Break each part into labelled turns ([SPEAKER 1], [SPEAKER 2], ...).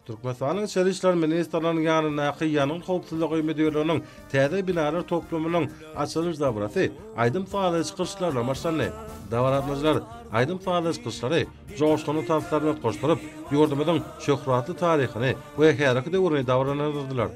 [SPEAKER 1] Türkmenistanyň Içeri işler ministrliginiň ýanyndaky Ýangyn howpsuzlygy müdirliginiň täze binalar toplumynyň açylyş dabarasy aýdym-sazly çykyşlar bilen başlandy. Dabara gatnaşyjylar aýdym-sazly çykyşlary joşgunly tanslar bilen utgaşdyryp, ýurdumyzyň şöhratly taryhyny we häzirki döwrüni dabaralandyrdylar.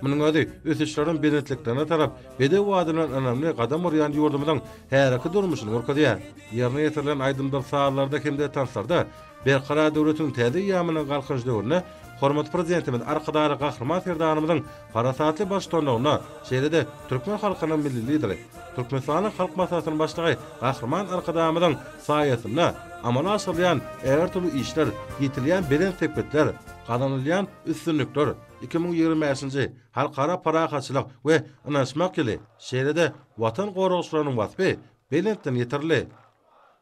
[SPEAKER 1] Munuň özi ösüşleriň belentliklerine tarap bedew bady bilen ynamly gadam urýan ýurdumyzyň häzirki durmuşyny görkezýär. Ýerine ýetirilen aýdymdyr sazlarda hem-de tanslarda Berkarar döwletiň täze eýýamynyň Galkynyş döwründe hormatly Prezidentimiz Arkadagly Gahryman Serdarymyzyň parasatly baştutanlygynda, şeýle-de türkmen halkynyň Milli Lideri, Türkmenistanyň Halk Maslahatynyň Başlygy Gahryman Arkadagymyzyň saýasynda amala aşyrylýan ägirt uly işler, ýetilýän belent sepgitler, gazanylýan üstünlikler 2025-nji Halkara parahatçylyk we ynanyşmak ýyly, şeýle-de Watan goragçylarynyň waspy belentden ýetirildi.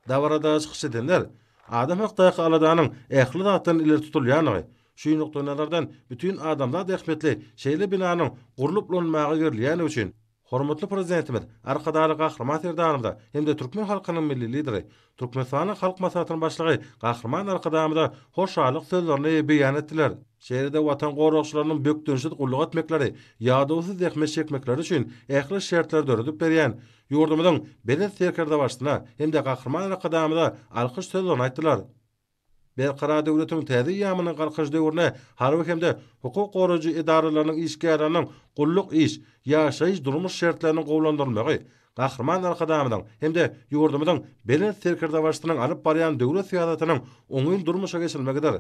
[SPEAKER 1] Dabarada çykyş edenler adam hakdaky aladanyň ähli zatdan ileri tutulýandygy, şu nukdaýnazardan bütin adamzat ähmiýetli şeýle binanyň gurlup ulanylmaga berilýändigi üçin hormatly Prezidentimiz Arkadagly Gahryman Serdarymyza hem-de türkmen halkynyň Milli Lideri, Türkmenistanyň Halk Maslahatynyň Başlygy Gahryman Arkadagymyza hoşallyk sözlerini beýan etdiler. Şeýle-de Watan goragçylarynyň bökdençsiz gulluk etmekleri, ýadawsyz zähmet çekmekleri üçin ähli şertleri döredip berýän Ýurdumyzyň Belent Serkerdebaşysyna hem-de Gahryman Arkadagymyza alkyş sözlerini aýtdylar. Berkarar döwletiň täze eýýamynyň Galkynyş döwründe harby hem-de hukuk goraýjy edaralarynyň işgärleriniň gulluk iş, ýaşaýyş-durmuş şertleriniň gowulandyrylmagy Gahryman Arkadagymyzyň hem-de ýurdumyzyň Belent Serkerdebaşysynyň alyp barýan döwlet syýasatynyň oňyn durmuşa geçirilmegidir.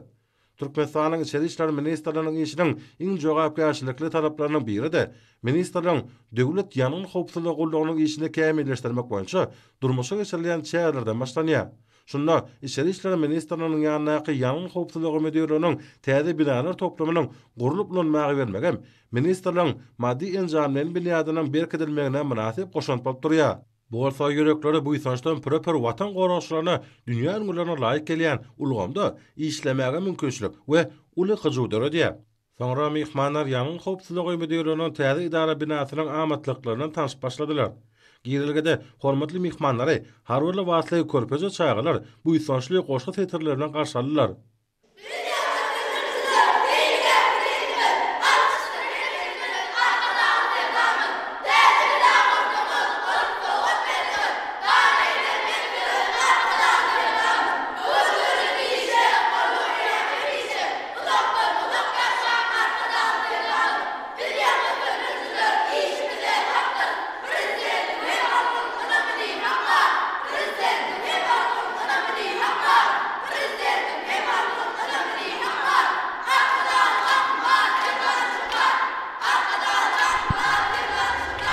[SPEAKER 1] Türkmenistanyň Içeri işler ministrliginiň işiniň iň jogapkärçilikli taraplarynyň biri-de, ministrligiň Döwlet ýangyn howpsuzlygy gullugynyň işini kämilleşdirmek boýunça durmuşa geçirilýän çärelerden başlanýar. Şunda Içeri işler ministrliginiň ýanyndaky Ýangyn howpsuzlygy müdirliginiň täze binalar toplumynyň gurlup ulanmaga berilmegem ministrligiň maddy-enjamlaýyn binýadynyň berkidilmegine mynasyp goşant bolup durýar. Bu bolsa ýürekleri buýsançdan püre-pür Watan goragçylaryna dünýä ülňülerine laýyk gelýän ulgamda işlemäge mümkinçilik we uly hyjuw döredýär. Soňra myhmanlar Ýangyn howpsuzlygy müdirliginiň täze edara binasynyň amatlyklary bilen tanşyp başladylar. Girelgede hormatly myhmanlary harby lybasly körpeje çagalar buýsançly goşgy setirleri bilen garşy aldylar.
[SPEAKER 2] Prezidentiň hem halkyň ynamyny haklar! Arkadagly Gahryman Serdarly Şöhrat! Arkadagly Gahryman Serdarly Şöhrat! Arkadagly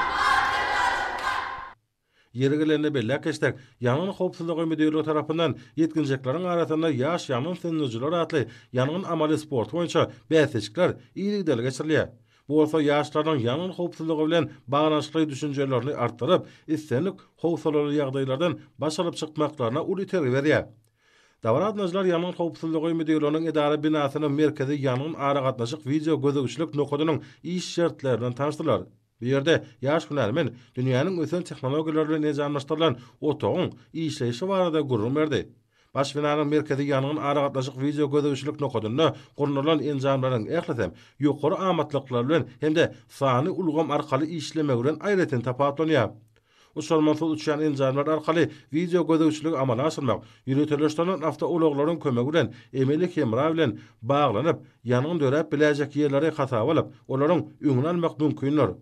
[SPEAKER 2] Gahryman Serdarly Şöhrat!
[SPEAKER 1] Ýeri gelende belläp geçsek, Ýangyn howpsuzlygy müdirligi tarapyndan ýetginjekleriň arasynda Ýaş ýangyn söndürijiler atly ýangyn amaly sporty boýunça bäsleşikler yzygiderli geçirilýär. Bu bolsa ýaşlaryň ýangyn howpsuzlygy bilen baglanyşykly düşünjelerini artdyryp, islendik howsalaly ýagdaýlardan baş alyp çykmaklaryna uly itergi berýär. Dabara gatnaşyjylar Ýangyn howpsuzlygy müdirliginiň edara binasynyň merkezi ýangyn aragatnaşyk wideo gözegçilik nokadynyň iş şertleri bilen tanyşdylar. Bu ýerde ýaş hünärmen dünýäniň ösen tehnologiýalary bilen enjamlaşdyrylan otagyň işleýşi barada gürrüň berdi. Baş binanyň merkezi ýangyn aragatnaşyk wideo gözegçilik nokadynda gurnalan enjamlaryň ählisem ýokary amatlyklary bilen hem-de sanly ulgam arkaly işlemegi bilen aýratyn tapawutlanýar. Uçarmansyz uçýan enjamlar arkaly wideo gözegçiligi amala aşyrmak, ýöriteleşdirilen awtoulaglaryň kömegi bilen emeli hemra bilen baglanyp, ýangyn döräp biläýjek ýerleri hasaba alyp, olaryň öňüni almak mümkindir.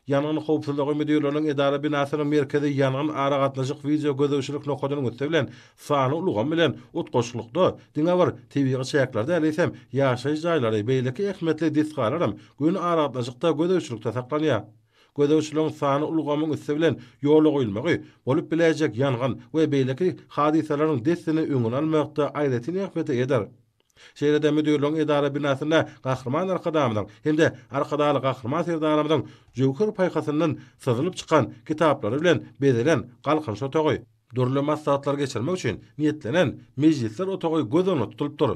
[SPEAKER 1] Ýangyn howpsuzlygy müdirliginiň edara binasynyň merkezi ýangyn aragatnaşyk wideo gözegçilik nokadynyň üsti bilen sanly ulgam bilen utgaşyklykda diňe bir tebigy çäkler däl, eýsem, ýaşaýyş jaýlary, beýleki ähmiýetli desgalaram göni aragatnaşykda gözegçilikde saklanýar. Gözegçiligiň sanly ulgamyň üsti bilen ýola goýulmagy bolup biläýjek ýangyn we beýleki hadysalaryň dessine öňüni almakda aýratyn ähmiýete eýedir. Şeýle-de müdirligiň edara binasynda Gahryman Arkadagymyzyň hem-de Arkadagly Gahryman Serdarymyzyň jöwher paýhasyndan syzylyp çykan kitaplary bilen bezelen Galkynyş otagy, dürli maslahatlary geçirmek üçin niýetlenen mejlisler otagy göz öňünde tutulypdyr.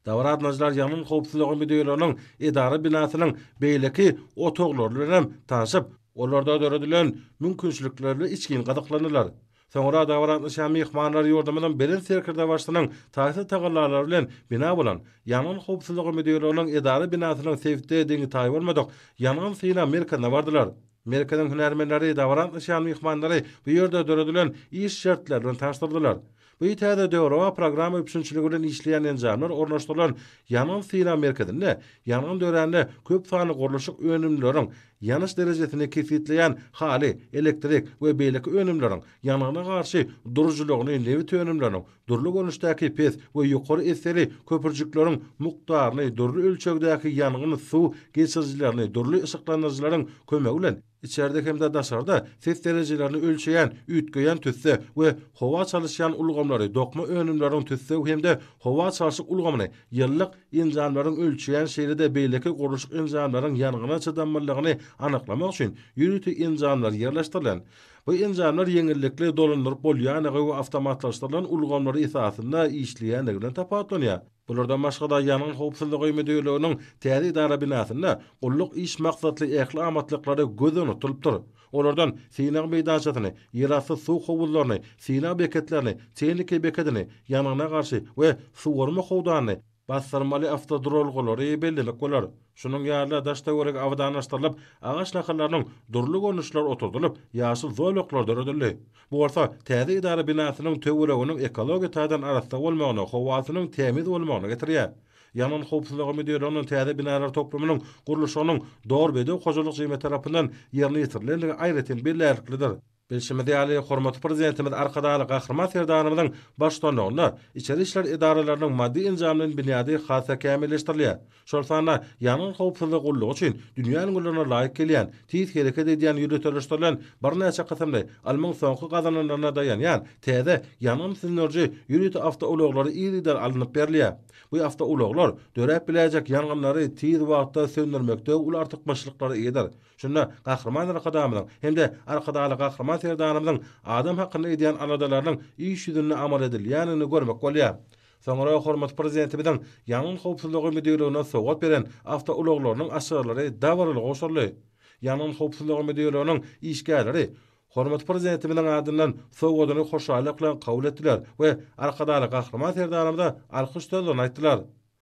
[SPEAKER 1] Dabara gatnaşyjylar Ýangyn howpsuzlygy müdirliginiň edara binasynyň beýleki otaglary bilen hem tanşyp, olarda döredilen mümkinçilikler bilen içgin gyzyklandylar. Soňra dabara gatnaşan myhmanlar ýurdumyzyň Belent Serkerdebaşysynyň taýsyz tagallalary bilen bina bolan Ýangyn howpsuzlygy müdirliginiň edara binasynyň sebitde deňi-taýy bolmadyk ýangyn synag merkezine bardylar. Merkeziň hünärmenleri dabara gatnaşýan myhmanlary bu ýerde döredilen iş şertleri bilen tanyşdyrdylar. Bu täze döwrebap programma üpjünçiligi bilen işleýän enjamlar ornaşdyrylan ýangyn synag merkezinde ýangyn dörände köp sanly gurluşyk önümleriň ýanyş derejesini kesgitleýän haly, elektrik we beýleki önümleriň ýangyna garşy durujylygyny nebit önümleriniň dürli görnüşdäki pes we ýokary esseli köpürjikleriň mukdaryny dürli ölçegdäki ýangyn suw geçirijilerini dürli yşyklandyryjylaryň kömegi bilen Içerde hem-de daşarda ses derejelerini ölçeýän, üýtgeýän tüsse we howa çalyşýan ulgamlary, dokma önümleriniň tüsse hem-de howa çalşyk ulgamyny, ýyllyk enjamlaryň ölçeýän şeýle-de beýleki gurluşyk enjamlaryň ýangyna çydamlylygyny anyklamak üçin ýörite enjamlar ýerleşdirilen. Bu enjamlar ýeňillikli dolandyryp bolýanlygy we awtomatlaşdyrylan ulgamlary esasynda işleýänligi bilen tapawutlanýar. Bulardan başga-da, Ýangyn howpsuzlygy müdirliginiň täze edara binasynda gulluk iş maksatly ähli amatlyklary göz öňünde tutulypdyr. Olardan synag meýdançasyny, ýerasty suw howuzlaryny, synag beketlerini, tehniki bekedini, ýangyna garşy we suwarma howdanyny, basdyrmaly awtoduralgalary bellemek bolar. Şunuň ýaly-da daş-töwerek abadanlaşdyrylyp, agaç nahallarynyň dürli görnüşleri oturdylyp, ýaşyl zolaklar döredildi. Bu bolsa täze edara binasynyň töwereginiň ekologiýa taýdan arassa bolmagyna, howasynyň tämiz bolmagyna getirýär. Ýangyn howpsuzlygy müdirliginiň täze binalar toplumynyň gurluşygynyň Dor bedew hojalyk jemgyýeti tarapyndan ýerine ýetirilendigi aýratyn bellärliklidir. Bilşimiz ýaly, hormatly Prezidentimiz Arkadagly Gahryman Serdarymyzyň baştutanlygynda içeri işler edaralarynyň maddy-enjamlaýyn binýady has-da kämilleşdirilýär. Şol sanda Ýangyn howpsuzlygy gullugy üçin dünýä ülňülerine laýyk gelýän, tiz hereket edýän ýöriteleşdirilen birnäçe kysymly, ylmyň soňky gazananlaryna daýanýan täze ýangyn söndüriji ýörite awtoulaglary yzygider alnyp berilýär. Bu awtoulaglar döräp biläýjek ýangynlary tiz wagtda söndürmekde uly artykmaçlyklara eýedir. Şunda Gahryman Arkadagymyzyň hem-de Arkadagly Gahryman Serdarymyzyň adam hakynda edýän aladalarynyň iş ýüzünde amal edilýändigini görmek bolýar. Soňra hormatly Prezidentimiziň Ýangyn howpsuzlygy müdirligine sowgat beren awtoulaglarynyň açarlary dabaraly gowşuryldy. Ýangyn howpsuzlygy müdirliginiň işgärleri hormatly Prezidentimiziň adyndan sowgadyny hoşallyk bilen kabul etdiler we Arkadagly Gahryman Serdarymyza alkyş sözlerini aýtdylar.